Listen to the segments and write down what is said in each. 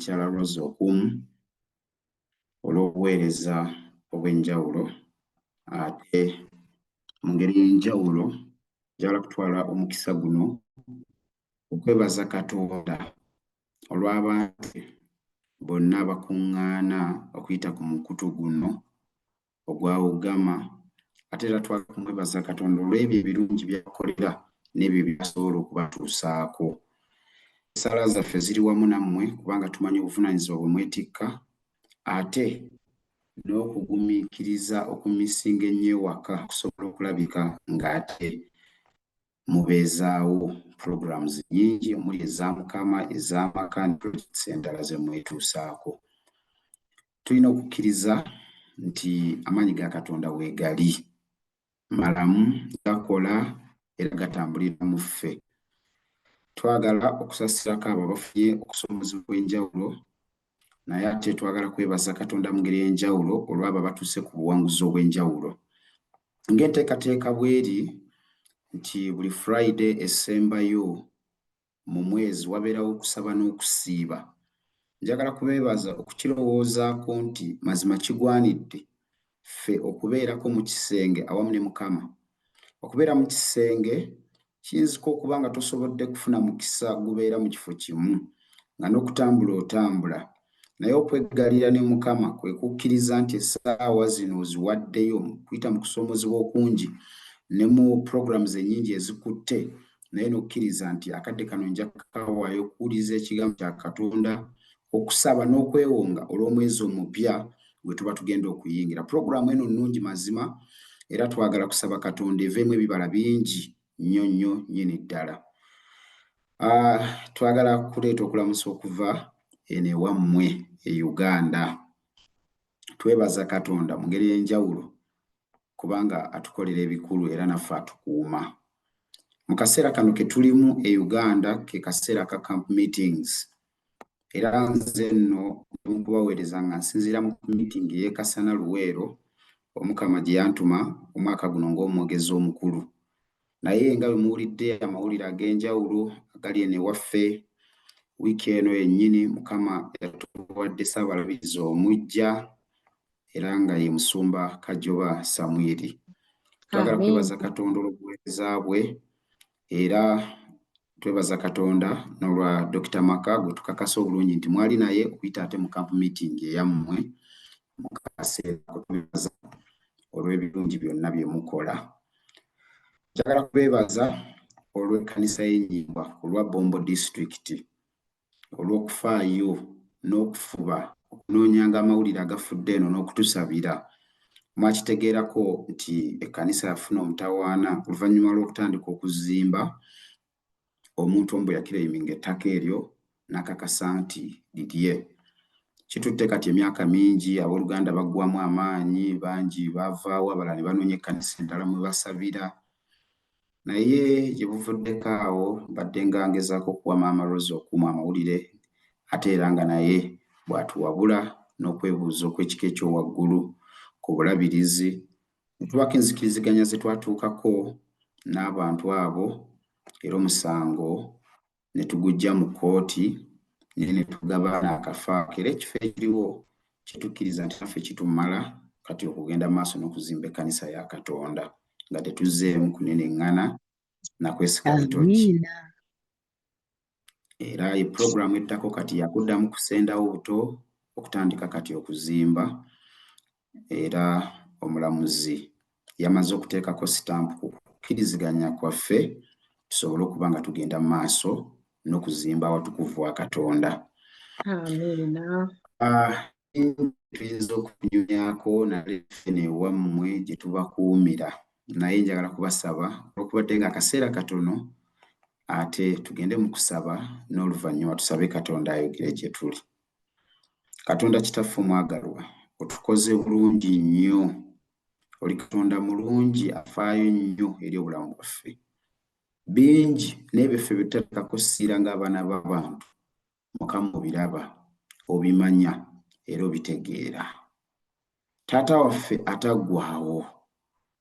Mukyala Rose Okumu olw'obuweereza obw'enjawulo. Ate mu ngeri y'enjawulo njagala kutwala omukisa guno okwebaza Katonda olw'abantu bonna abakuŋŋaana okuyita ku mukutu guno ogwa Ugama. Ate era twagala kumwebaza Katonda olw'ebyo ebirungi by'akolera n'ebyo by'asobola okubatuusaako. Essaala zaffe ziri wamu nammwe kubanga tumanyi obuvunaanyizibwa bwe mwetikka ate n'okugumiikiriza okumisinga ennyo ewaka okusobola okulabika ng'ate mubeezaawo programs nnyingi omuli eza Mukama, ez'amaka ne projects endala ze mwetuusaako. Tulina okukkiriza nti amaanyi ga Katonda weegali, malamu, gakola era gatambulira mu ffe. Twagala okusasirako abo abafunye okusoomoozebwa okw'enjawulo, naye ate twagala kwebaza Katonda mu ngeri ey'enjawulo olw'abo abatuuse ku buwanguzi obw'enjawulo. Ng'enteekateeka bw'eri nti buli Friday esembayo mu mwezi wabeerawo okusaba n'okusiiba. Njagala kubeebaza okukirowoozaako nti mazima kigwanidde ffe okubeerako mu kisenge awamu ne Mukama. Okubeera mu kisenge kiyinzika okuba nga tosobodde kufuna mukisa gubeera mu kifo kimu nga n'okutambula otambula, naye okweggalira ne Mukama kwe kukkiriza nti essaawa zino oziwaddeyo kuyita mu kusoomoozebwa okungi ne mu programs ennyingi ezikutte, naye n'okkiriza nti akadde kano nja kukawaayo okuwuliriza ekigambo kya Katonda, okusaba n'okwewonga olw'omwezi omupya gwe tuba tugenda okuyingira. Pulogulaamu eno nnungi mazima era twagala kusaba Katonda eveemu ebibala bingi nnyo nnyo nnyini ddala. Twagala kuleeta okulamusa okuva eno ewammwe e Uganda. Twebaza Katonda mu ngeri ey'enjawulo kubanga atukolera ebikulu era naffe atukuuma. Mu kaseera kano ke tulimu e Uganda ke kaseera ka camp meetings, era nze nno ndi mu kubaweereza nga nsinziira mu meeting ey'e Kasana Luweero Omukama gye yantuma omwaka guno ng'omwogezi omukulu. Naye nga bwe muwulidde amawulire ag'enjawulo agali eno ewaffe, wiiki eno yennyini Mukama yatuwadde Ssaabalabirizi omuggya era nga ye Musumba Kajoba Samwiri. Twagala kwebaza Katonda olw'obuweereza bwe era twebaza Katonda n'olwa Dokita Maka gwe tukakasa obulungi nti mwali naye okuyita ate mu camp meeting eyammwe mu kaseera ako. Twebaza olw'ebirungi byonna bye mukola. Njagala kubeebaza olw'ekkanisa y'Ennyimbwa ku lwa Bombo District olw'okufaayo n'okufuba okunoonyanga amawulire agafudde eno n'okutusabira. Mwakitegeerako nti ekkanisa yafuna omutawaana oluvannyuma lw'okutandika okuzimba, omuntu omu bwe yakireyiminga ettaka eryo n'akakasa nti lirye. Kitutte kati emyaka mingi, abooluganda baggwamu amaanyi, bangi bavaawo, abalala ne banoonya ekkanisa endala mwe basabira. Naye gye buvuddeko awo mbadde nga ngezaako okuwa Maama Rose Okumu amawulire ate era nga naye bw'atuwabula n'okwebuuza okw'ekika eky'owaggulu ku bulabirizi ne tubaako enzikiriziganya ze twatuukako n'abantu abo era omusango ne tuguggya mu kkooti naye ne tugabana akafo ako era ekifo ekiriwo kye tukkiriza nti naffe kitumala kati okugenda mu maaso n'okuzimba ekkanisa ya Katonda nga tetuzzeemu kuneneŋŋana na kwesika bitogi. Amiina. Era ye pulogulaamu eddako kati yakuddamu kusendawo buto okutandika kati okuzimba, era omulamuzi yamaze okuteekako sitampu ku kukkiriziganya kwaffe tusobole okuba nga tugenda mu maaso n'okuzimba awatukuvu wa Katonda. Amiina. Tuyinza okunyumyako naye ffeno ewammwe gye tubakuumira, naye njagala kubasaba olwokubadde nga akaseera katono ate tugende mu kusaba n'oluvannyuma tusabe Katonda ayogere gye tuli. Katonda Kitaffe omwagalwa, otukoze bulungi nnyo. Oli Katonda mulungi afaayo nnyo eri obulamu bwaffe. Bingi n'ebyo ffe bye tutateekako ssira ng'abaana b'abantu, Mukama obiraba, obimanya era obitegeera. Taata waffe ataggwaawo,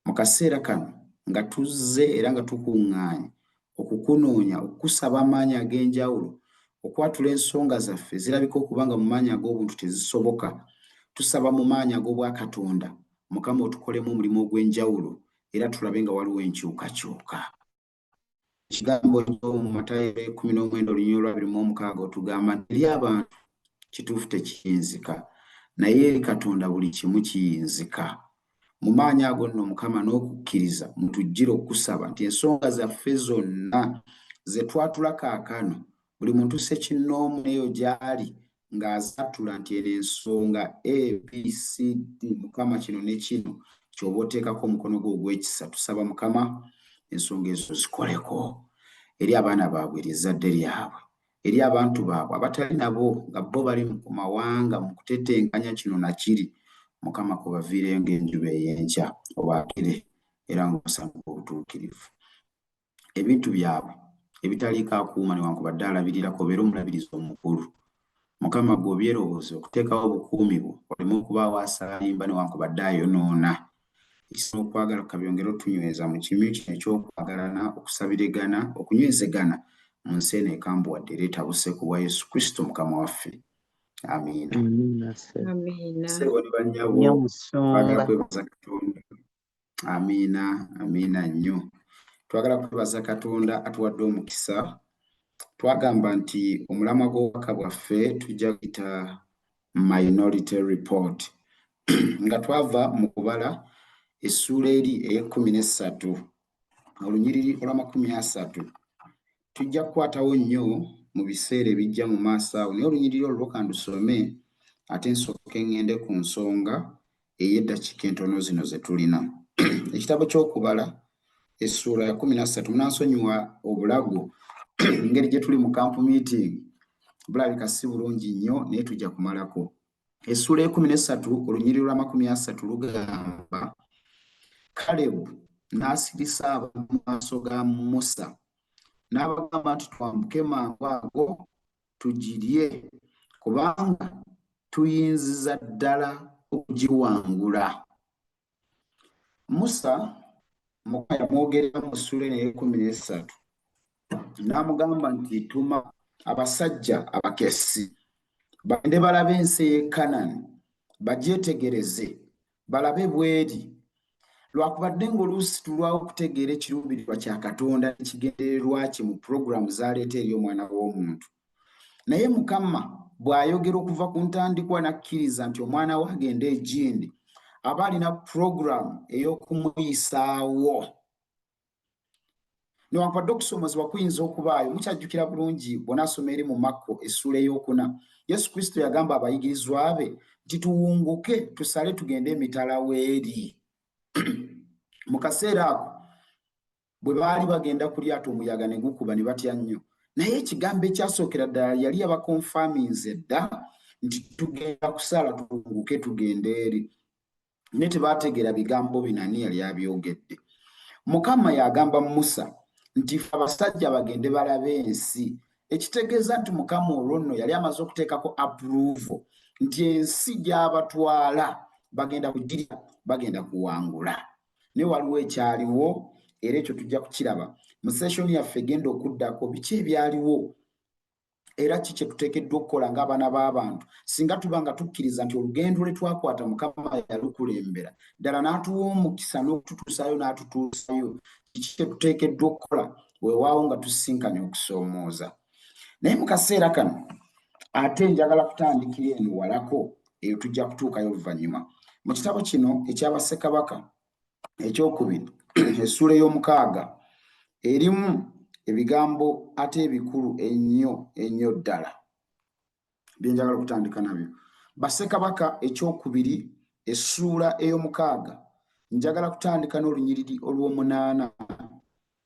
mu kaseera kano nga tuzze era nga tukuŋŋaanye okukunoonya, okukusaba amaanyi ag'enjawulo okwatula ensonga zaffe ezirabika okuba nga mu maanyi ag'obuntu tezisoboka. Tusaba mu maanyi ag'Obwakatonda, Mukama otukolemu omulimu ogw'enjawulo era tulabe nga waliwo enkyukakyuka. Ekigambo kyo mu Matayo 19 olunyiriri olwa 26 otugamba nti eri abantu kituufu tekiyinzika, naye eri Katonda buli kimu kiyinzika. Mu maanyi ago nno Mukama n'okukkiriza mutujjire okukusaba nti ensonga zaffe zonna ze twatula kaakano, buli muntu ssekinnoomu n'eyo gy'ali ng'azaatula nti eno ensonga A, B, C, D, Mukama kino ne kino ky'oba oteekako omukono gwo ogw'ekisa. Tusaba Mukama ensonga ezo zikoleko eri abaana baabwe, eri ezzadde lyabwe, eri abantu baabwe abatali nabo nga bo bali ku mawanga mu kutetenkanya kino na kiri. Mukama kubaviireyo ng'enjuba ey'enkya, obaakire era ng'omusana gw'obutuukirivu. Ebintu byabwe ebitaliiko akuuma newankubadde alabirirako, obeere omulabirizi omukulu. Mukama ggwe obyerowooza okuteekawo obukuumi bwo, waleme okubaawo asaalimba newankubadde ayonoona. Ekisa n'okwagala ka byongere otunyweza mu kimyu kino eky'okwagalana, okusabirigana, okunywezegana mu nsi eno ekambuwadde era etabuse ku bwa Yesu Kristo Mukama waffe. Amiina. Amiina ssebo. Amiina. Ssebo ne bannyabo, Nnyo twagala musumba. kwebaza Katonda. Amiina, amiina nnyo. Twagala kwebaza Katonda atuwadde omukisa. Twagamba nti omulamwa gw'obubaka bwaffe tujja kuyita Minority Report. Nga twava mu kubala essuula eri ey'ekkumi n'essatu olunyiriri olw'amakumi 30, tujja kukwatawo nnyo mu biseera ebijja mu maaso awo, naye olunyiriri olwo lwo kandusome ate nsooke ŋŋende ku nsonga ey'eddakiika entono zino ze tulina. Ekitabo ky'Okubala essuula ya 13. Munansonyiwa obulago, engeri gye tuli mu camp meeting bulabika si bulungi nnyo, naye tujja kumalako. Essuula 13 olunyiriri lw'amakumi 30 lugamba, Kalebu n'asirisa abantu mu maaso ga Musa n'abagamba nti, "Twambuke mangu ago tugirye, kubanga tuyinziza ddala okugiwangula." Musa, Mukama yamwogerera mu ssuula eno ey'ekkumi n'essatu n'amugamba nti, "Tuma abasajja abakessi bagende balabe ensi ey'e Kanani, bagyetegereze, balabe bw'eri." Lwakubadde ng'oluusi tulwawo okutegeera ekiruubirirwa kya Katonda n'ekigendererwa kye mu pulogulaamu z'aleeta eri omwana w'omuntu. Naye Mukama bw'ayogera okuva ku ntandikwa n'akkiriza nti omwana we agende egindi, aba alina pulogulaamu ey'okumuyisaawo newankubadde okusoomozebwa kuyinza okubaayo. Mukyajjukira bulungi bw'onaasoma eri mu Makko essuula ey'okuna, Yesu Kristo yagamba abayigirizwa be nti, "Tuwunguke tusale tugende emitala weeri." Mu kaseera ako bwe baali bagenda ku lyato, omuyaga ne gukuba ne batya nnyo, naye ekigambo ekyasookera ddala yali yabakonfaminze dda nti, "Tugenda kusala tuwunguke tugende eri." Naye tebaategeera bigambo bino ani yali abyogedde. Mukama yagamba Musa nti, "Fe abasajja bagende balabe ensi," ekitegeeza nti Mukama olwo nno yali amaze okuteekako approval nti ensi gy'abatwala bagenda kugirya, bagenda kuwangula. Naye waliwo ekyaliwo, era ekyo tujja kukiraba mu session yaffe egenda okuddako, biki ebyaliwo era ki kye tuteekeddwa okukola ng'abaana b'abantu singa tuba nga tukkiriza nti olugendo lwe twakwata Mukama yalukulembera ddala n'atuwa omukisa n'okututuusaayo n'atutuusayo. Kiki kye tuteekeddwa okukola weewaawo nga tusisinkanye okusoomooza? Naye mu kaseera kano ate njagala kutandikira eno walako, eyo tujja kutuukayo oluvannyuma. Mu kitabo kino eky'Abassekabaka Ekyokubiri essuula ey'omukaaga erimu ebigambo ate ebikulu ennyo ennyo ddala bye njagala okutandika nabyo. Bassekabaka Ekyokubiri essuula ey'omukaaga, njagala kutandika n'olunyiriri olw'omunaana.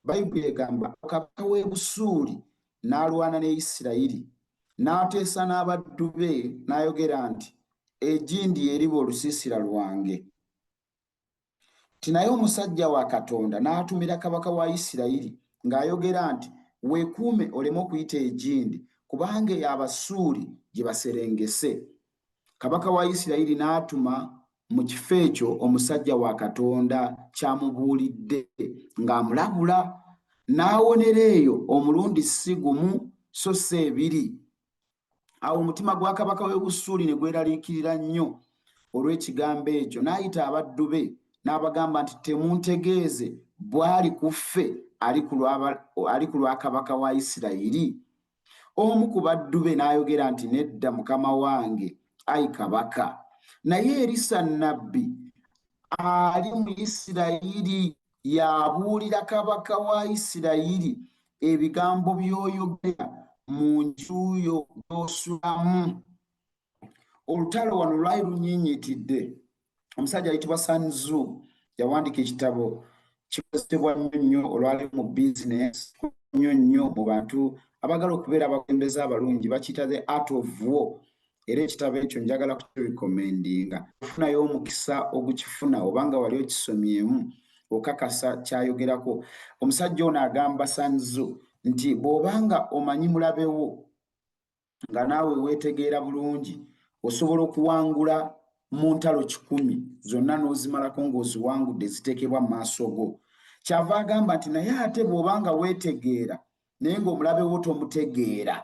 Bayibuli egamba, "Kabaka w'e Busuuli n'alwana ne Isirayiri, n'ateesa n'abaddu be n'ayogera nti, 'Egindi eriba olusiisira lwange.' Ti naye omusajja wa Katonda n'atumira kabaka wa Isirayiri ng'ayogera nti, 'Weekuume oleme okuyita egindi, kubanga eyo Abasuuli gye baserengese.' Kabaka wa Isirayiri n'atuma mu kifo ekyo omusajja wa Katonda ky'amubuulidde ng'amulabula, n'awonera eyo omulundi si gumu so si ebiri." Awo omutima gwa kabaka w'e Busuuli ne gweraliikirira nnyo olw'ekigambo ekyo, n'ayita abaddu be n'abagamba nti, Temuntegeeze bw'ali ku ffe ali ku lwa kabaka wa Isirayiri? Omu ku baddu be n'ayogera nti, Nedda, mukama wange, ayi kabaka, naye Erisa nnabbi ali mu Isirayiri y'abuulira kabaka wa Isirayiri ebigambo by'oyogera mu nju yo gy'osulamu. Olutalo wano lwali lunyiinyitidde. Omusajja ayitibwa Sun Tzu yawandiika ekitabo kikozesebwa nnyo nnyo olwali mu bizinesi, nnyo nnyo mu bantu abaagala okubeera abakulembeze abalungi, bakiyita The Art of War. Era ekitabo ekyo njagala kukirekomendinga, ofunayo omukisa ogukifuna obanga wali okisomyemu okakasa kyayogerako. Omusajja ono agamba Sun Tzu nti bw'obanga omanyi mulabewo nga naawe weetegeera bulungi, osobola okuwangula mu ntalo 100 zonna n'ozimalako ng'oziwangudde, ziteekebwa mu maaso go. Kyava agamba nti naye ate bw'obanga weetegeera naye ng'omulabe wo tomutegeera,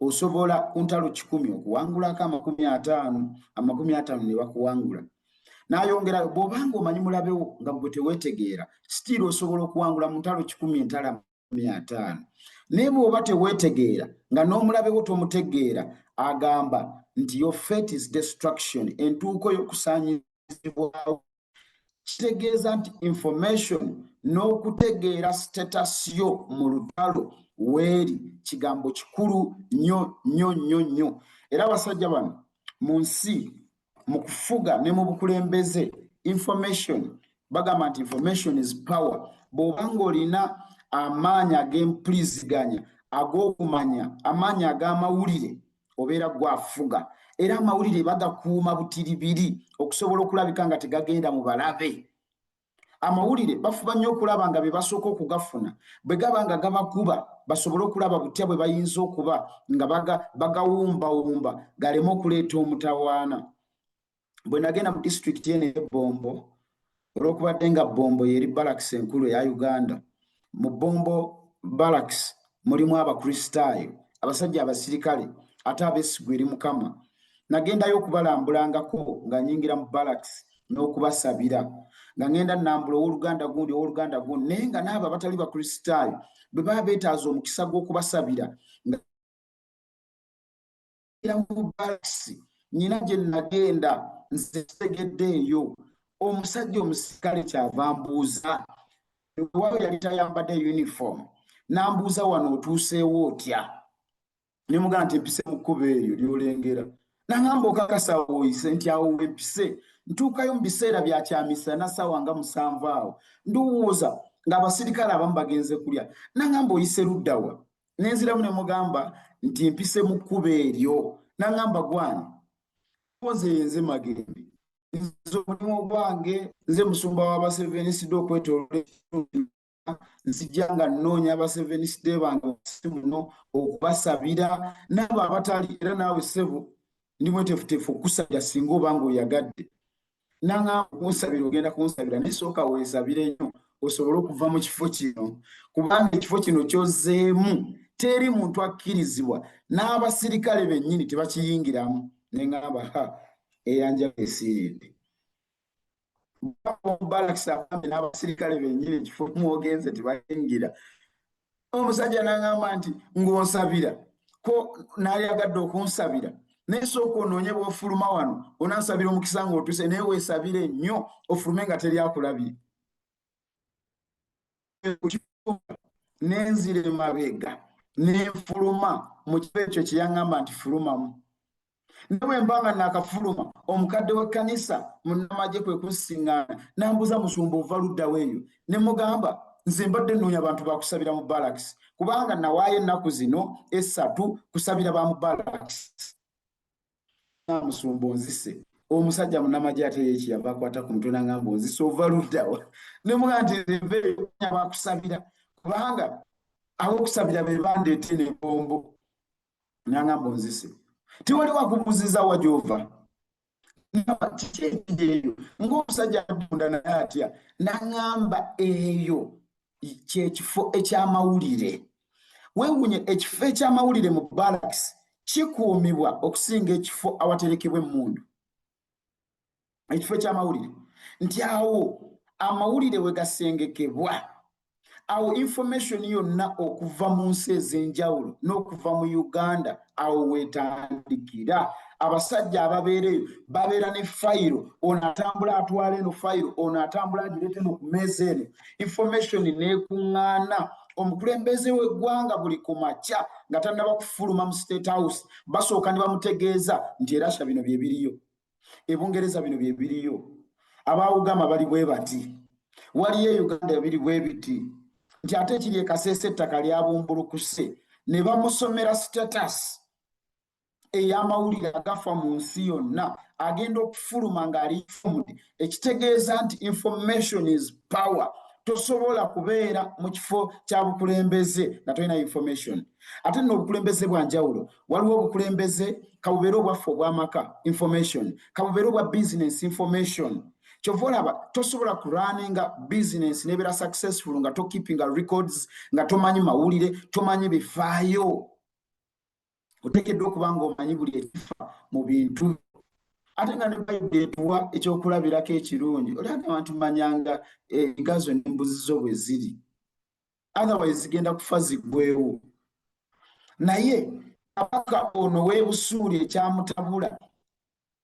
osobola ku ntalo 100 okuwangulako 50, 50 ne bakuwangula. N'ayongerayo, bw'obanga omanyi mulabewo nga gwe teweetegeera, still osobola okuwangula mu ntalo 100 entalo 50. Naye bw'oba teweetegeera nga n'omulabe wo tomutegeera, agamba nti your fate is destruction, entuuko y'okusaanyizibwawo. Kitegeeza nti information n'okutegeera status yo mu lutalo weeri kigambo kikulu nnyo nnyo nnyo nnyo. Era abasajja bano mu nsi, mu kufuga ne mu bukulembeze, information, bagamba nti information is power. Bw'oba ng'olina amaanyi ag'empuliziganya, ag'okumanya, amaanyi ag'amawulire, obeera gwafuga. Era amawulire bagakuuma butiribiri okusobola okulabika nga tegagenda mu balabe. Amawulire bafuba nnyo okulaba nga be basooka okugafuna, bwe gaba nga gabakuba basobole okulaba butya bwe bayinza okuba nga bagawumbawumba galeme okuleeta omutawaana. Bwe nagenda mu disitulikiti eno ey'Ebbombo, olw'okubadde nga Bombo yeri barracks enkulu eya Uganda, mu Bombo barracks mulimu Abakristaayo, abasajja abasirikale ate abeesigwa eri Mukama. Nagendayo okubalambulangako nga nyingira mu barracks n'okubasabira, nga ngenda nambula owooluganda gundi, owooluganda gundi, naye nga n'abo abatali Bakristaayo bwe baba beetaaza omukisa gw'okubasabira nga mu barracks nyina gye nagenda nze kitegedde eyo, omusajja omusirikale kyava mbuuza, waawe yali tayambadde uniform, nambuuza, "Wano otuuseewo otya?" Ne mugamba nti, "Mpise mu kkubo eryo ly'olengera." Nangamba, "Okakasa woyise?" Nti, "Awo wempise, ntuukayo mu biseera bya kyamisana, ssaawa nga 7 awo, ndowooza ng'abasirikale abamu bagenze kulya." Nangamba, "Oyise luddawa?" Nenziramu ne mugamba nti, "Mpise mu kkubo eryo." Nangamba, "Gwani nze yenze Magembe, nze omulimu ogwange nze musumba w'Abaseveniside okwetoloola, nzija nga nnoonya Abaseveniside bange wansi muno okubasabira n'abo abatali, era naawe ssebo ndi mweteefuteefu okukusabira singa oba ng'oyagadde." Nangamba, "Okunsabira ogenda kunsabira, naye sooka weesabire nnyo osobole okuva mu kifo kino, kubanga ekifo kino kyozzeemu teri muntu akkirizibwa, n'abasirikale bennyini tebakiyingiramu." Ne ŋŋamba, "Ha, eyanjala esiiridde barracks agambe n'abasirikale bennyini ekifo mwogenze tebayingira." Omusajja n'aŋŋamba nti, "Ng'onsabira ko n'ayagadde okunsabira, naye sooka onoonye bw'ofuluma wano onansabira omukisa ng'otuuse, naye weesabire nnyo ofulume nga teri akulabye." Nenzira emabega nenfuluma mu kifo ekyo kye yaŋŋamba nti fulumamu. Ne bwe mba nga nakafuluma, omukadde w'ekkanisa munnamagye kwe kunsiŋŋaana n'ambuuza, "Musumba, ova luddawo eyo?" Ne mugamba, "Nze mbadde nnoonya abantu bakusabira mu barracks, kubanga nawaayo ennaku zino 3 kusabira ba mu barracks." "Musumba, onzise." Omusajja munnamagye ate ye kyeyava akwata ku mutwe n'aŋŋamba, "Onzise, ova luddawa?" Ne mugamba nti, "Nveeyo bakusabira, kubanga ab'okusabira be bandeeta eno ebombo." N'aŋŋamba, "Onzise, tewali wakubuuziza wa gy'ova." Kiki ekiri eyo ng'omusajja adunda naye atya? N'aŋŋamba, "Eyo kyekifo ekyamawulire." Weewuunye, ekifo ekyamawulire mu barracks. Kikuumibwa okusinga ekifo awaterekebwa emmundu, ekifo ky'amawulire, nti awo amawulire we gasengekebwa, awo information yonna okuva mu nsi ez'enjawulo n'okuva mu Uganda awo wetandikira. Abasajja ababeereyo babeera ne fayiro, ono atambula atwala eno fayiro, ono atambula agireeta eno ku meeza eno, information neekuŋŋaana. Omukulembeze w'eggwanga buli ku makya nga tannaba kufuluma mu State House, basooka ne bamutegeeza nti erasha bino bye biriyo, ebungereza bino bye biriyo, abaawugama bali bwe bati, waliyo e Uganda biri bwe biti, nti ate ekiri e Kaseesa ettaka lyabumbulukuse, ne bamusomera status ey'amawulire agafa mu nsi yonna. Agenda okufuluma ng'ali informed, ekitegeeza nti information is power. Tosobola kubeera mu kifo kya bukulembeze nga tolina information. Ate nno obukulembeze bwa njawulo. Waliwo obukulembeze kabubeere obwaffe obw'amaka, information, kabubeere obwa business, information. Kyova olaba tosobola kurunninga business nebeera successful nga tokeepinga records, nga tomanyi mawulire, tomanyi bifaayo. Oteekeddwa okuba nga omanyi buli ekifa mu bintu. Ate nga ne Bayibuli etuwa ekyokulabirako ekirungi. Oli agamba nti manyanga engazo n'embuzi zo bwe ziri, otherwise zigenda kufa ziggwewo. Naye kabaka ono w'ebusuuli ekyamutabula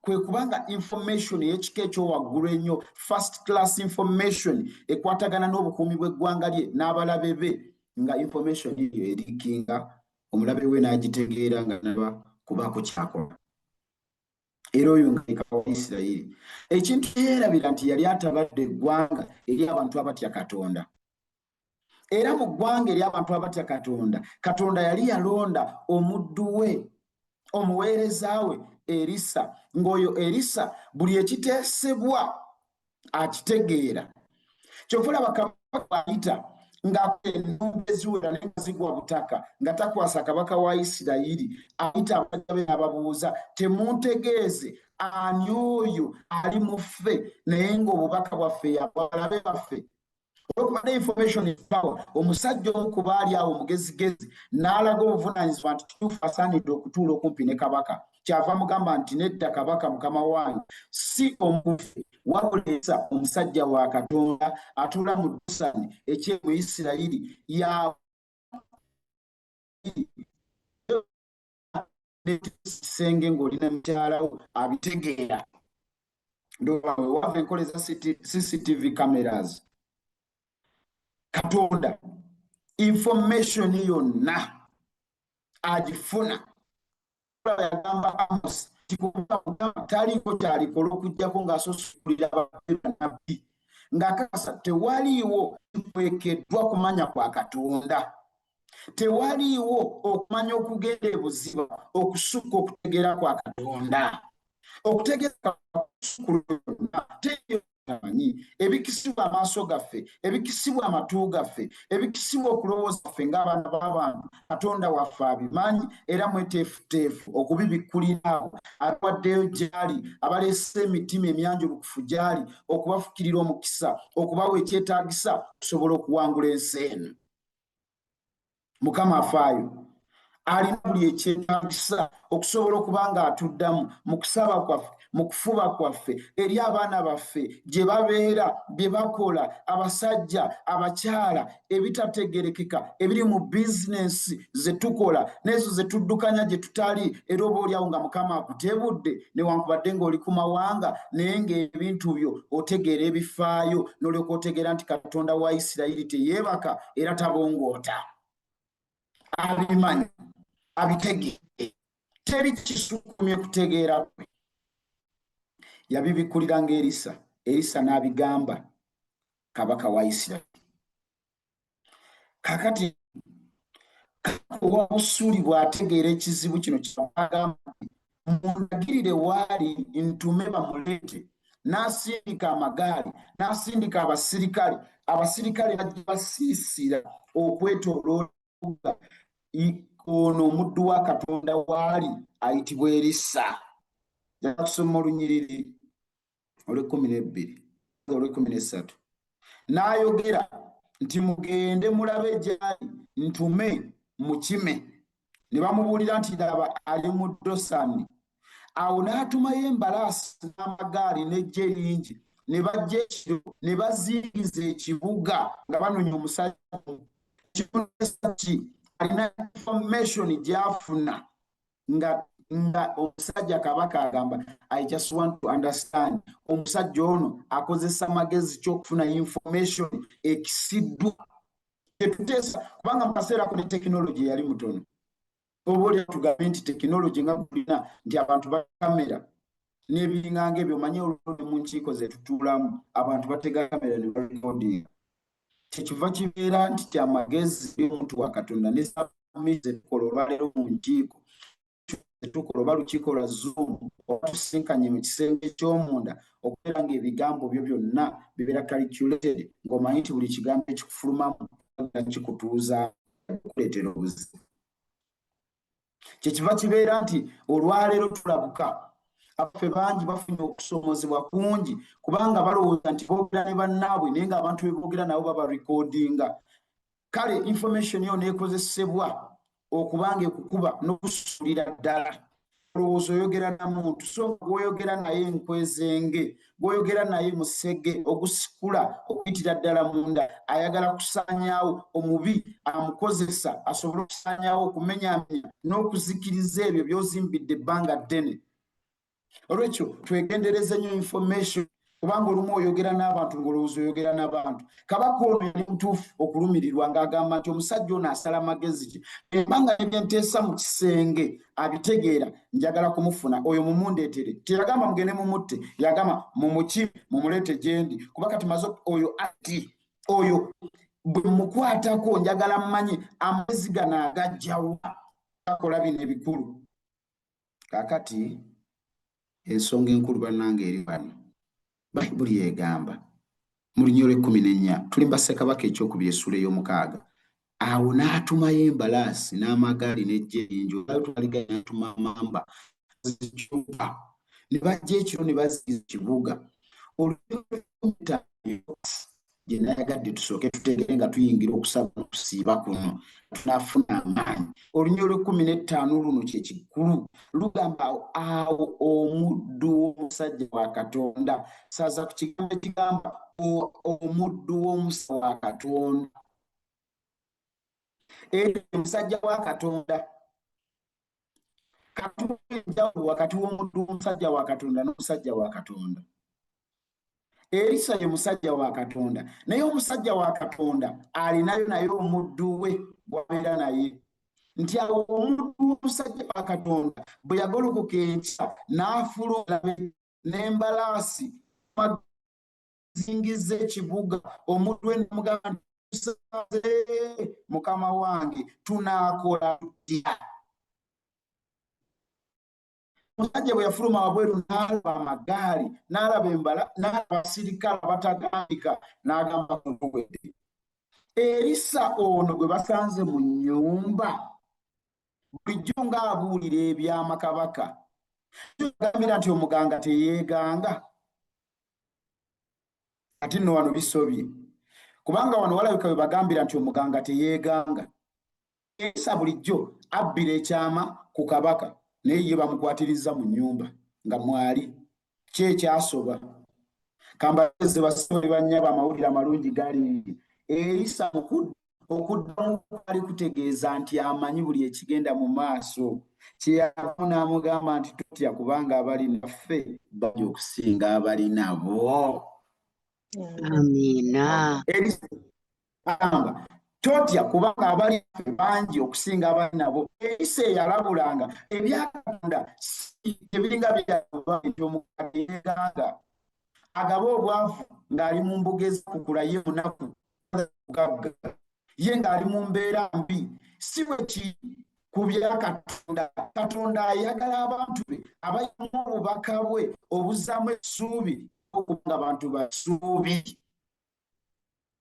kwe kubanga information ey'ekika ekyowaggulu ennyo, first class information ekwatagana n'obukuumi bw'eggwanga lye n'abalabe be, nga information eyo erikinga omulabe we n'agitegeera nga naba kubaako kyakola. Era oyo nga kabaka wa Isirayiri, ekintu yeerabira nti yali atabadde eggwanga eri abantu abatya Katonda. Era mu ggwanga eri abantu abatya Katonda, Katonda yali yalonda omuddu we, omuweereza we Erisa, ng'oyo Erisa buli ekiteesebwa akitegeera. Kyova olaba kabaka ayita ng'akola ennumba eziwera naye nga zigwa butaka, nga takwasa kabaka wa Isirayiri. Ayita abajja be n'ababuuza, "Temuntegeeze ani oyo ali mu ffe naye ng'obubaka bwaffe yabalabe baffe?" Olwokuba ne information is power, omusajja omu ku baali awo omugezigezi n'alaga obuvunaanyizibwa nti kituufu asaanidde okutuula okumpi ne kabaka. Kyava mugamba nti, "Nedda, kabaka mukama wange, si omufe, wabula Erisa omusajja wa Katonda atuula mu Dosani eky'e mu Isirayiri ya kisenge ng'olina mukyalawo abitegeera." Ndowooza wava enkola eza CCTV cameras. Katonda information yonna agifuna. Yagamba Amos taliiko kyalikola okuggyako ng'asosulira bannabbi, ng'akakasa tewaliiwo kikwekeddwa kumanya kwa Katonda, tewaliiwo okumanya okugenda ebuziba okusukka okutegeera kwa Katonda. Okutegeera manyi ebikisibwa amaaso gaffe, ebikisibwa amatu gaffe, ebikisibwa okulowooza ffe ng'abaana b'abantu, Katonda waffe abimanyi era mweteefuteefu okubibikkulira abo abawaddeyo gy'ali, abaleese emitima emyanjulukufu gy'ali, okubafukirira omukisa, okubawa ekyetaagisa okusobola okuwangula ensi eno. Mukama afaayo, alina buli ekyetaagisa okusobola okuba nga atuddamu mu kusaba kwaffe, mu kufuba kwaffe eri abaana baffe gye babeera, bye bakola, abasajja, abakyala, ebitategerekeka ebiri mu bizinensi ze tukola n'ezo ze tuddukanya gye tutali. Era oba oliawo nga Mukama akutebudde, newankubadde ng'oli ku mawanga, naye ng'ebintu byo otegeera ebifaayo, n'olyoka otegeera nti Katonda wa Isirayiri teyeebaka era tabongoota, abimanyi, abitegeere, teri kisukumye kutegeera kwe. Yabibikkulira nga Erisa, Erisa n'abigamba kabaka wa Isirayiri. Kakati owa Busuuli bw'ategeera ekizibu kino, kyagamba nti, "Mundagirire waali ntume bamuleete." N'asindika amagaali, n'asindika abasirikale. Abasirikale bajja basiisira okwetooloola ono omuddu wa Katonda waali ayitibwa Erisa. Kusoma olunyiriri olwekumi n'ebbiri, olwekumi n'essatu. N'ayogera nti, "Mugende mulabe gyali ntume mukime." Ne bamubuulira nti, "Laba, ali mu Dosani." Awo n'atumayo embalaasi n'amagaali n'eggye lingi, ne bajja ekiro ne bazingiza ekibuga nga banoonya omusajja. Ki alina information gy'afuna nga omusajja kabaka agamba, "I just want to understand, omusajja ono akozesa magezi kyokufuna information ekisiddwa tetuteesa?" Kubanga mu kaseera ako ne tekinologi yali mutono. Oba oli tugambe nti tekinologi nga kulina nti abantu bakamera n'ebiringanga ebyo, omanye olwo mu nkiiko ze tutuulamu abantu batega kamera ne barekodinga. Kyekiva kibeera nti kyamagezi omuntu wa Katonda ne zetukola olwaleero mu nkiiko zetukola, oba lukiiko lwa Zoom, oba tusinkanye mu kisenge eky'omunda, okubeera ng'ebigambo byo byonna bibeera calculated, ng'omanyi nti buli kigambo ekikufulumamu kikutuuza okuleetera obuzibu. Kyekiva kibeera nti olwaleero tulabuka abaffe bangi bafunye okusoomozebwa kungi, kubanga balowooza nti boogera ne bannaabwe, naye ng'abantu be boogera nabo baba recordinga. Kale information yo neekozesebwa okubanga ekukuba n'okusuulira ddala. Olowooza oyogera na muntu, so gw'oyogera naye nkwezenge, gw'oyogera naye musege ogusikula okuyitira ddala munda, ayagala kusaanyaawo. Omubi amukozesa asobole okusaanyaawo, okumenyamenya n'okuzikiriza ebyo by'ozimbidde ebbanga ddene. Olwekyo twegendereze nnyo information, kubanga olumu oyogera n'abantu ng'olowooza oyogera n'abantu. Kabaka ono yali mutuufu okulumirirwa ng'agamba nti omusajja ono asala magezi ki, embanga nebyenteesa mu kisenge abitegeera? Njagala kumufuna oyo, mumundeetere. Teyagamba mugende mumutte, yagamba mumuki mumuleete gyendi, kuba kati maze oyo ati oyo bwe mukwatako njagala mmanye amagezi gano agajjawa akola bino ebikulu. Kaakati ensonga enkulu, bannange, eri wano. Bayibuli egamba mu lunyiriri lw'e14, tuli mu Bassekabaka ekyokubiri essula ey'omukaaga, awo n'atumayo embalaasi n'amagaali n'eggye eringi. Olwali n'atuma amamba zikyuka, ne bajja ekiro ne baziyiza ekibuga. Olunyiriri gye nayagadde tusooke tutegere nga tuyingira okusaba n'okusiiba kuno tunaafuna amaanyi. Olunyiriri lw'e15 luno kye kikulu, lugamba, awo omuddu w'omusajja wa Katonda, saza ku kigambo ekigamba omuddu w'omusajja wa Katonda, eri omusajja wa Katonda. Katuwa enjawulo wakati w'omuddu w'omusajja wa Katonda n'omusajja wa Katonda. Erisa ye musajja wa Katonda, naye omusajja wa Katonda alinayo naye omuddu we bwabeera naye. Nti awo omuddu w'omusajja wa Katonda bwe yagolokoka enkya n'afuluma n'embalaasi zingiza ekibuga, omuddu we namugamba nti, "Tusanze, mukama wange, tunaakola tutya?" Omusajja bwe yafuluma wabweru n'alaba amagaali, n'alaba embala, n'alaba abasirikale abatagambika, n'agamba, "Tuwedde. Erisa ono gwe basanze mu nnyumba bulijjo ng'abuulira ebyama kabaka, agambira nti omuganga teyeeganga." Ate nno wano bisobye, kubanga wano walabika we bagambira nti omuganga teyeeganga. Erisa bulijjo abbira ekyama ku kabaka, naye ye bamukwatiriza mu nnyumba nga mwali. Ki ekyasoba? Kambaze basole bannyaba, amawulire amalungi gali Erisa okuddamu kwali kutegeeza nti amanyi buli ekigenda mu maaso. Kyeyavamu n'amugamba nti, "Totya, kubanga abali naffe bangi okusinga abali nabo." Amiina. Erisa agamba, "Totya, kubanga abali naffe bangi okusinga abali nabo." Erisa eyalabulanga ebyakatonda tebiringa byaba nti omukadde yeeganga agaba obwavu ng'ali mu mbuga ezakukula, ye munaku gagga, ye ng'ali mu mbeera mbi. Si bwe kiri ku bya Katonda. Katonda ayagala abantu be abayimu obubaka bwe obuzzaamu essuubi okubanga abantu basuubi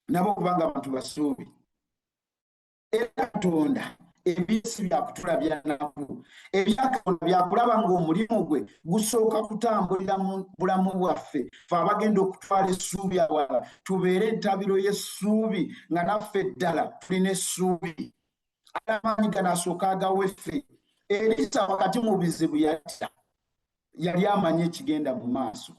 nabo, okubanga abantu basuubi. Era Katonda ebyesi byakutulabya naku, ebyakatonda byakulaba ng'omulimu gwe gusooka kutambulira mu bulamu bwaffe, fe abagenda okutwala essuubi awala, tubeere entabiro y'essuubi nga naffe ddala tulina essuubi. Amaanyi gano asooka agawe ffe. Erisa wakati mu bizibu yatya, yali amanyi ekigenda mu maaso.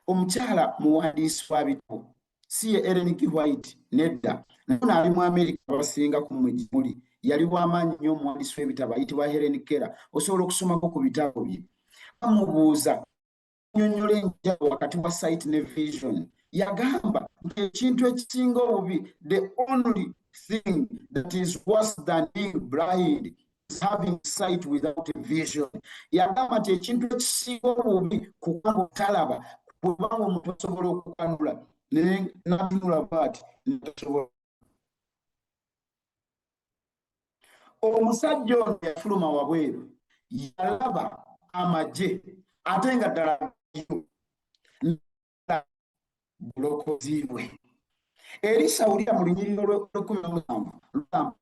Omukyala muwandiisi wa bitabo, si ye Ellen G. White, nedda, naye ono ali mu Amerika, abasinga ku mmwe gye muli, yali w'amaanyi nnyo, omuwandiisi w'ebitabo ayitibwa Helen Keller. Osobola okusomako ku bitabo bye. Bamubuuza nnyonnyola enjawulo wakati wa sight ne vision. Yagamba nti ekintu ekisinga obubi, the only thing that is worse than being blind is having sight without a vision. Yagamba nti ekintu ekisinga obubi kubanga otalaba, kubanga omuntu asobola okukanula naye n'atunula bw'ati n'atasobola. Omusajja ono yafuluma wabweru, yalaba amagye ate nga ddala bulokozi bwe. Erisa wulira mu lunyiriri olw'ekkumi n'omusanvu lugamba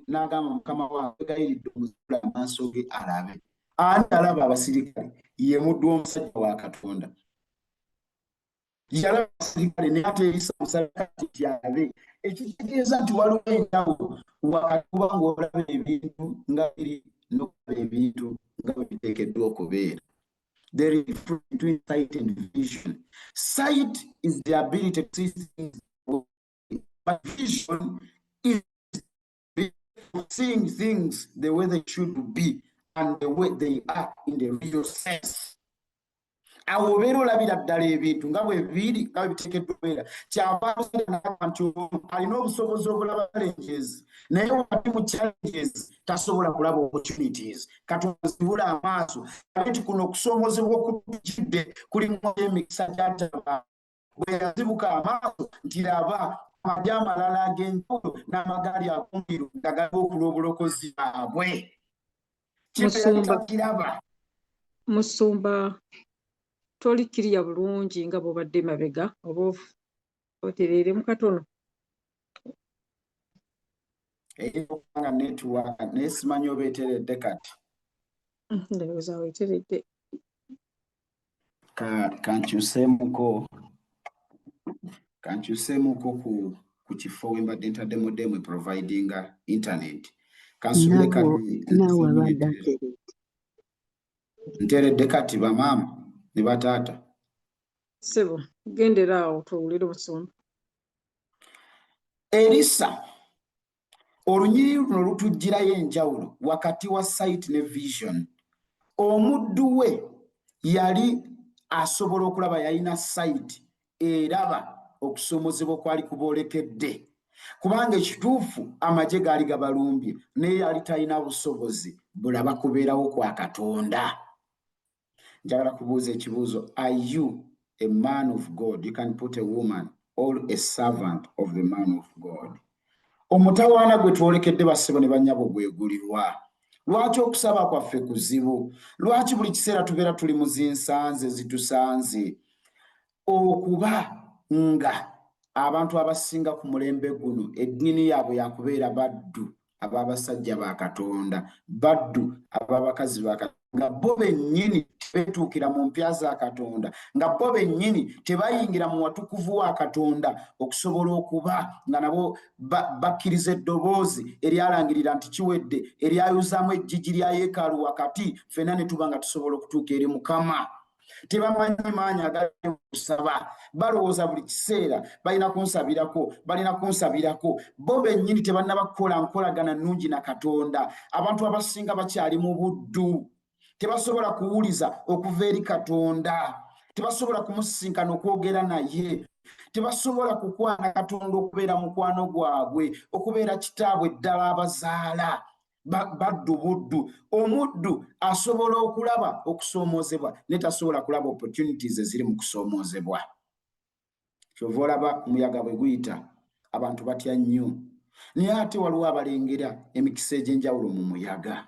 n'agamba mukama wange gayiridde omuzula amaaso ge alabe. Ani alaba abasirikale? Ye muddu w'omusajja wa Katonda. Yalaba abasirikale naye ate Erisa omusalakati nti alabe. Ekitegeeza nti waliwo enjawulo wakati kuba ng'olaba ebintu nga biri n'okulaba ebintu nga bwe biteekeddwa okubeera. There is difference between sight and vision. Sight is the ability to see things, but vision is seeing things the way they should be and the way they are in the real sense. Awo obeera olabira ddala ebintu nga bwe biri, nga bwe biteekeddwa okubeera. Kyava n'agamba nti ono alina obusobozi obulaba challenges, naye wakati mu challenges tasobola kulaba opportunities. Katonda zibula amaaso abe nti kuno okusoomoozebwa okutujjidde kulimu emikisa gy'ataba. Bwe yazibuka amaaso nti laba amagye amalala ag'enjawulo n'amagaali ag'omuliro nga galiwo okulwa obulokozi bwabwe. Kino yali Musumba. takiraba. Musumba, toli kiriya bulungi nga bw'obadde mabega, oba otereeremu katono. Eyinza okuba nga network, naye simanyi oba eteredde kati. Ndowooza weeteredde. Kankyuseemuko ku kifo we mbadde ntadde modem providinga internet. Kansuubire Naawe kati naawe abadde ateredde. Nteredde kati, bamaama ne bataata? Ssebo, gendera awo tuwulire omusumba. Erisa, olunyiriri luno lutuggyirayo enjawulo wakati wa sight ne vision. Omuddu we yali asobola okulaba, yalina sight eraba okusoomozebwa okwali kuboolekedde, kubanga ekituufu amagye gaali gabalumbye, naye yali talina busobozi bulaba kubeerawo kwa Katonda. Njagala kubuuza ekibuuzo: are you a man of God? You can put a woman or a servant of the man of God. Omutawaana gwe twolekedde, bassebo ne bannyabo, gwegulirwa. Lwaki okusaba kwaffe kuzibu? Lwaki buli kiseera tubeera tuli mu zinsanze zitusanze? Okuba nga abantu abasinga ku mulembe guno eddiini yaabwe yakubeera baddu ab'abasajja ba Katonda, baddu ab'abakazi ba Katonda, nga bo bennyini tebeetuukira mu mpya za Katonda, nga bo bennyini tebayingira mu watukuvu wa Katonda okusobola okuba nga nabo bakkiriza eddoboozi eryalangirira nti kiwedde, eryayuzaamu ejjigi lya yeekaalu wakati, ffenna ne tuba nga tusobola okutuuka eri Mukama. Tebamanyi maanyi agali kusaba. Balowooza buli kiseera balina kunsabirako, balina kunsabirako. Bo bennyini tebannaba kukola nkolagana nnungi na Katonda. Abantu abasinga bakyali mu buddu, tebasobola kuwuliza okuva eri Katonda, tebasobola kumusisinkana okwogera naye, tebasobola kukwana Katonda okubeera mukwano gwabwe, okubeera kitaabwe ddala abazaala. Baddu buddu. Omuddu asobola okulaba okusoomoozebwa naye tasobola kulaba opportunities eziri mu kusoomoozebwa. Kyova olaba omuyaga bwe guyita abantu batya nnyo, naye ate waliwo abalengera emikisa egy'enjawulo mu muyaga.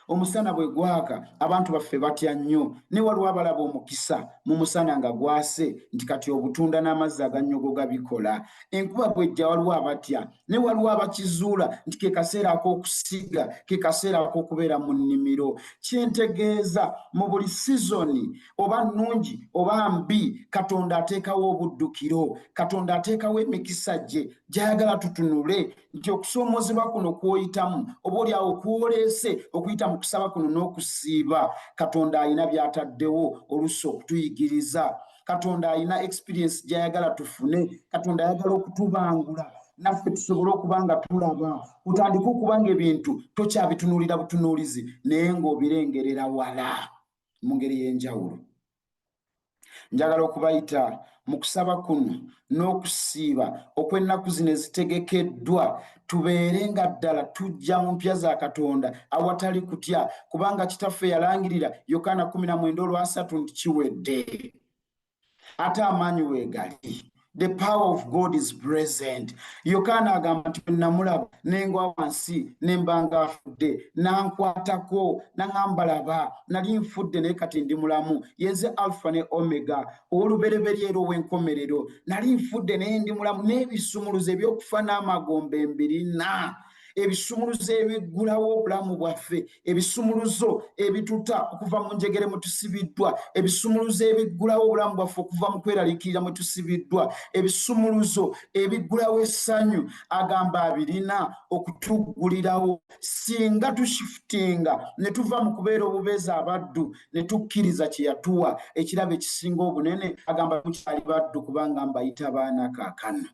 Omusana bwe gwaka abantu baffe batya nnyo, naye waliwo abalaba omukisa mu musana nga gwase nti kati obutunda n'amazzi agannyogoga bikola. Enkuba bw'ejja waliwo abatya, naye waliwo abakizuula nti ke kaseera ak'okusiga, ke kaseera ak'okubeera mu nnimiro. Kye ntegeeza, mu buli sizoni, oba nnungi oba mbi, Katonda ateekawo obuddukiro, Katonda ateekawo emikisa gye gy'ayagala tutunule nti okusoomoozebwa kuno kw'oyitamu oba oli awo kwoleese okuyita mu kusaba kuno n'okusiiba, Katonda alina by'ataddewo oluusi okutuyigiriza. Katonda alina experience gy'ayagala tufune. Katonda ayagala okutubangula naffe tusobole okuba nga tulaba, otandike okuba nga ebintu tokyabitunuulira butunuulizi naye ng'obirengerera wala mu ngeri y'enjawulo. Njagala okubayita mu kusaba kuno n'okusiiba okw'ennaku zino ezitegekeddwa, tubeere nga ddala tujja mu mpya za Katonda awatali kutya, kubanga Kitaffe yalangirira Yokaana 19 olwasatu nti kiwedde. Ate amaanyi weegali. The power of God is present. Yokaana agamba nti bwe namulaba ne ngwa wansi ne mba ng'afudde, n'ankwatako n'aŋŋamba, laba, nali nfudde naye kati ndi mulamu. Ye nze Alpha ne Omega, ow'olubereberye era ow'enkomerero. Nali nfudde naye ndi mulamu, n'ebisumuluzo eby'okufa n'amagombe mbirina. Ebisumuluzo ebiggulawo obulamu bwaffe, ebisumuluzo ebituta okuva mu njegere mwe tusibiddwa, ebisumuluzo ebiggulawo obulamu bwaffe okuva mu kweraliikirira mwe tusibiddwa, ebisumuluzo ebiggulawo essanyu, agamba abirina okutuggulirawo singa tushifutinga ne tuva mu kubeera obubeezi abaddu ne tukkiriza kye yatuwa, ekirabo ekisinga obunene. Agamba mukyali baddu kubanga mbayita baana kaakano.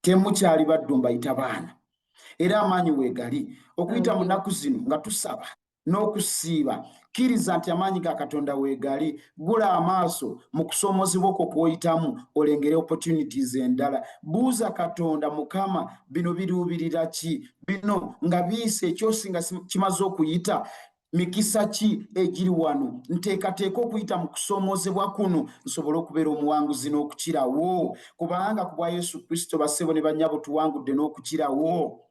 Temukyali baddu, mbayita baana. Era amaanyi weegali okuyita mu nnaku zino nga tusaba n'okusiiba. Kkiriza nti amaanyi ga Katonda weegali. Gula amaaso mu kusoomozebwa okwo kw'oyitamu, olengere opportunities endala. Buuza Katonda, Mukama, bino biruubirira ki? Bino nga biyise, ekyosi nga kimaze okuyita, mikisa ki egiri wano? Nteekateeka okuyita mu kusoomoozebwa kuno nsobole okubeera omuwanguzi n'okukirawo, kubanga ku bwa Yesu Kristo, bassebo ne bannyabo, tuwangudde n'okukirawo.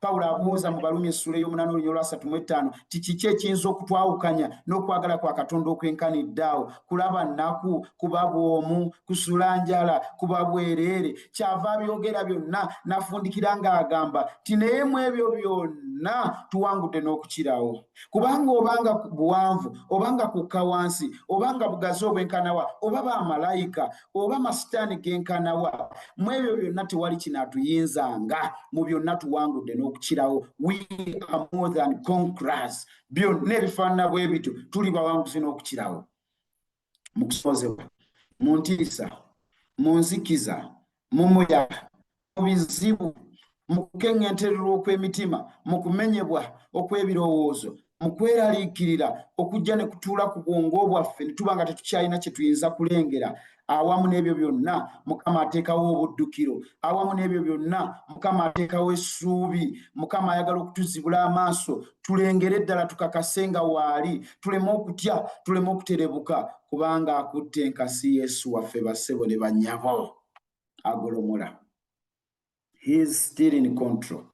Pawulo abuuza mu Baluumi essuula ey'omunaana olunya olwasatu mu etaano ti kiki ekiyinza okutwawukanya n'okwagala kwa Katonda okwenkanidde awo? Kulaba nnaku, kuba bw'omu, kusula njala, kuba bwereere? Kyava abyogera byonna n'afundikira ng'agamba ti naye mu ebyo byonna tuwangudde n'okukirawo, kubanga obanga buwanvu, obanga kukka wansi, obanga bugazi obwenkanawa, oba bamalayika, oba masitaani genkanawa, mu ebyo byonna tewali kinaatuyinzanga. Mu byonna tuwangudde n'okukirawo. We are more than conquerors. Byonna ebifaanana bwe bityo, tuli bawanguzi n'okukirawo. Mu kusozebwa, mu ntiisa, mu nzikiza, mu muyaga, mu bizibu, mu kukeŋŋentererwa okw'emitima, mu kumenyebwa okw'ebirowoozo, mu kweraliikirira okujja ne kutuula ku bwongo bwaffe ne tuba nga tetukyalina kye tuyinza kulengera, awamu n'ebyo byonna Mukama ateekawo obuddukiro. Awamu n'ebyo byonna Mukama ateekawo essuubi. Mukama ayagala okutuzibula amaaso tulengere ddala, tukakase nga waali, tuleme okutya, tuleme okuterebuka, kubanga akutte enkasi. Yesu waffe, bassebo ne bannyabo, agolomola. He is still in control.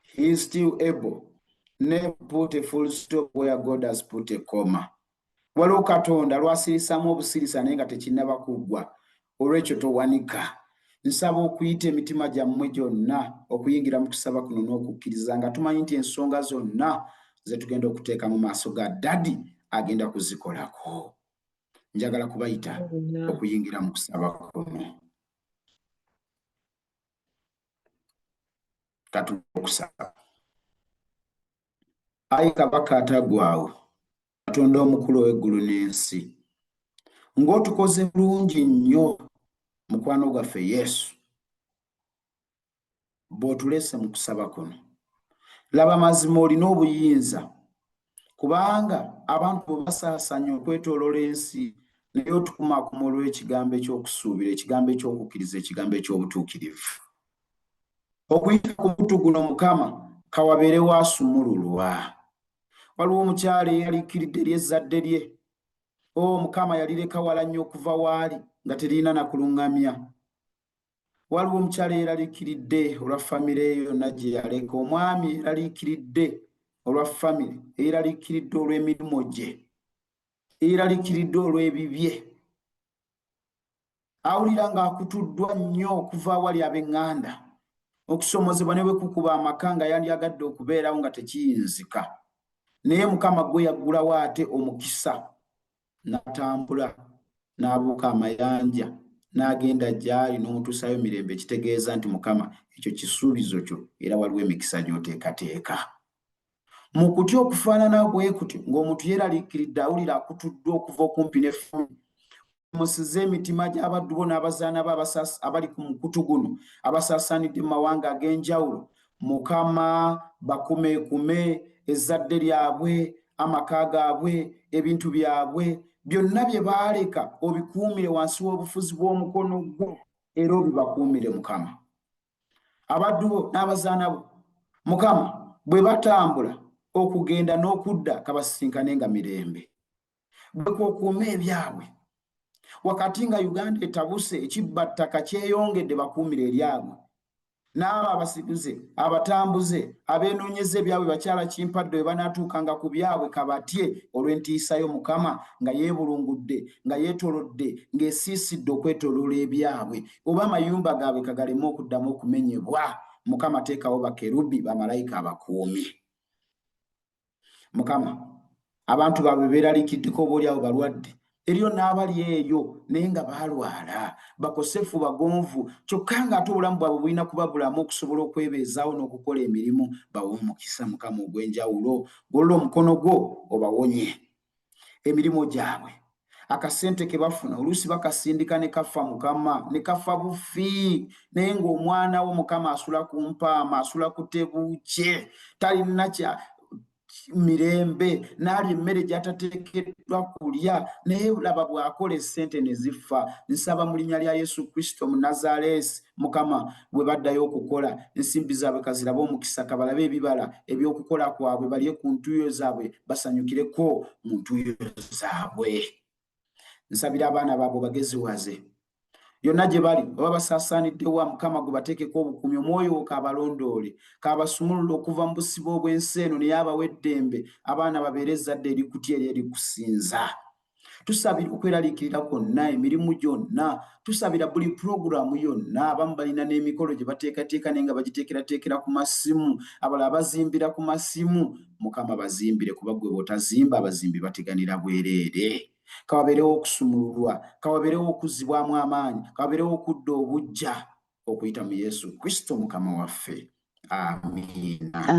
He is still able. Never put a full stop where God has put a comma. Waliwo Katonda lwasirisamu obusirisa naye nga tekinnaba kuggwa. Olwekyo towanika. Nsaba okuyita emitima gyammwe gyonna okuyingira mu kusaba kuno n'okukkiriza, nga tumanyi nti ensonga zonna ze tugenda okuteeka mu maaso ga Daddy agenda kuzikolako. Njagala kubayita okuyingira mu kusaba kuno. Katu okusaba. Ayi Kabaka ataggwaawo, Katonda omukulu ow'eggulu n'ensi, ng'otukoze bulungi nnyo, mukwano gwaffe Yesu, bw'otuleese mu kusaba kuno. Laba, mazima olina obuyinza, kubanga abantu bwe basaasanya okwetooloola ensi, naye otukumaakuma olw'ekigambo eky'okusuubira, ekigambo eky'okukkiriza, ekigambo eky'obutuukirivu. Okuyita ku mutu guno, Mukama, kawabeerewo asumululwa. Waliwo omukyala eyaliikiridde eri ezzadde lye. O Mukama, yalireka wala nnyo okuva waali nga teririna na kuluŋŋamya. Waliwo omukyala eyeraliikiridde olwa famire ye yonna gye yaleka. Omwami yeraliikiridde. olwa famire, eyeraliikiridde olw'emirimu gye, eyeraliikiridde olw'ebibye, awulira ng'akutuddwa nnyo okuva awali ab'eŋŋanda, okusomozebwa ne bwe kukuba amaka nga yandyagadde okubeerawo nga tekiyinzika, naye Mukama gwe yaggulawo ate omukisa n'atambula n'abuuka amayanja n'agenda gy'ali n'omutuusaayo mirembe, kitegeeza nti Mukama ekyo kisuubizo kyo era waliwo emikisa gy'oteekateeka. Mu kutya okufaanana bwe kutyo, ng'omuntu yeeraliikiridde, awulira akutuddwa okuva okumpi n'effumu, musize emitima gy'abaddu bo n'abazaana bo abali ku mukutu guno abasaasaanidde mu mawanga ag'enjawulo. Mukama, bakumeekume ezzadde lyabwe, amaka gaabwe, ebintu byabwe byonna bye baaleka, obikuumire wansi w'obufuzi bw'omukono gwo era obibakuumire. Mukama, abaddu bo n'abazaana bo, Mukama, bwe batambula okugenda n'okudda, kabasisinkane nga mirembe. Bwe kwokuuma ebyabwe wakati nga Uganda etabuse, ekibba ttaka kyeyongedde, bakuumire eryabwe n'abo abasiguze, abatambuze, abeenoonyeza ebyabwe. Bakyala Kimpadde bwe banaatuukanga ku byabwe, kabatye olw'entiisa yo, Mukama, nga yeebulungudde, nga yeetolodde, ng'esiisidde okwetoloola ebyabwe oba amayumba gaabwe, kagaleme okuddamu okumenyebwa. Mukama, teekawo bakerubi, bamalayika abakuumi. Mukama, abantu baabwe beeraliikiddeko, oba oliawo balwadde, eriyo n'abali eyo naye nga baalwala, bakosefu, bagonvu, kyokka ng'ate obulamu bwabwe bulina kuba bulamu okusobola okwebeezaawo n'okukola emirimu. Bawe omukisa, Mukama, ogw'enjawulo. Golola omukono gwo obawonye emirimu gyabwe. Akasente ke bafuna oluusi bakasindika ne kafa, Mukama, ne kafa bufi, naye ng'omwana wo, Mukama, asula ku mpaama, asula ku tebuukye, talina kya mirembe, n'alya emmere gy'atateekeddwa kulya, naye laba bw'akola essente ne zifa. Nsaba mu linnya lya Yesu Kristo mu Nazaleesi, Mukama, bwe baddayo okukola, ensimbi zaabwe kazirabe omukisa, kabalabe ebibala ebyokukola kwabwe, balye ku ntuuyo zaabwe, basanyukireko mu ntuuyo zaabwe. Nsabira abaana baabwe, bageziwaze yonna gye bali oba basaasaanidde wa. Mukama, gwe bateekeko obukuumi, omwoyo wo kaabalondoole, kaabasumulula okuva mu busibe obw'ensi eno, naye abawa eddembe. Abaana babeere ezzadde erikutya eri erikusinza. Tusabira okweraliikirira kwonna, emirimu gyonna, tusabira buli pulogulaamu yonna. Abamu balina n'emikolo gye bateekateeka naye nga bagiteekerateekera ku masimu, abalala bazimbira ku masimu. Mukama, bazimbire, kuba gwe bw'otazimba abazimbi bateganira bwereere. Kawabeerewo okusumululwa, kawabeerewo okuzzibwamu amaanyi, kawabeerewo okudda obuggya okuyita mu Yesu Kristo Mukama waffe. Amiina.